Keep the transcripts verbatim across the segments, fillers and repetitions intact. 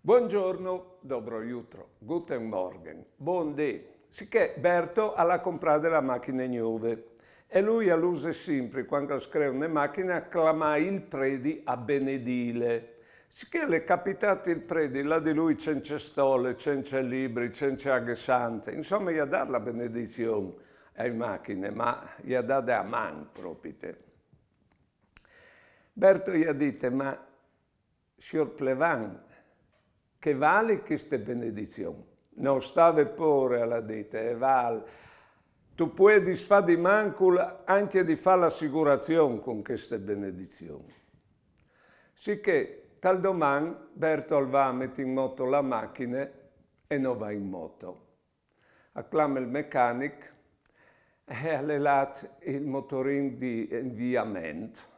Buongiorno, dobro jutro, guten Morgen, bundì. Sichè Berto al à comprade la machine gnove e lui al use simpri, cuant che al scrêf une machine, a clamâ il predi a benedîle. Sichè al è capitât il predi là di lui cence stole, cence libri, cence aghe sante, insome i à dât la benedizion ae machine, ma i à dade a man propite. Berto i à dite: ma siôr plevan, che vali cheste benedizion? No stâ vê pôre, al à dite, e vâl. Tu puedis fâ di mancul ancje di fâ la sigurazion cun cheste benedizion. Sichè tal doman Berto al va a meti in moto la machine e no va in moto. Al clame il mecanic e al è lât il motorin di inviament.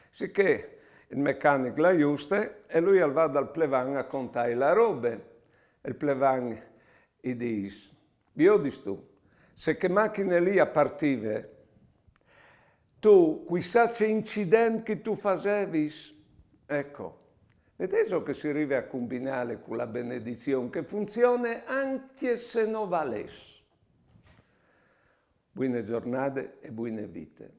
Sichè il mecanic lu juste e lui al va dal plevan a contâi la robe. E il plevan i dîs: viodistu, se chê machine li a partive, tu, cuissà ce incident che tu fasevis. Eco, vedêso che si rive a cumbinâle cu la benedizion, che funzione ancje se no valès. Buine zornade e buine vite.